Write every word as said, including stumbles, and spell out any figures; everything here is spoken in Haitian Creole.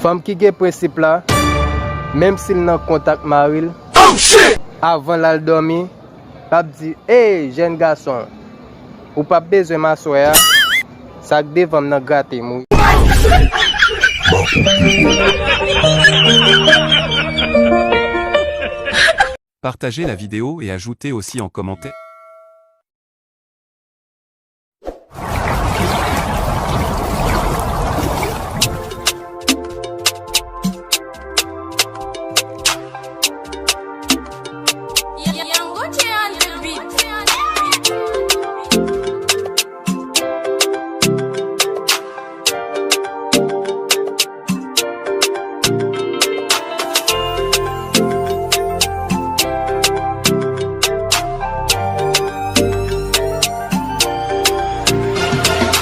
Fanm ki gen prensip la, menm si l nan kont ak mari l, avan l al dòmi, l ap di, "Ey, jèn gason, ou p ap bezwen m aswè a, sa k devan m nan grate m wi." Partagez la vidéo et ajoutez aussi en commentaire.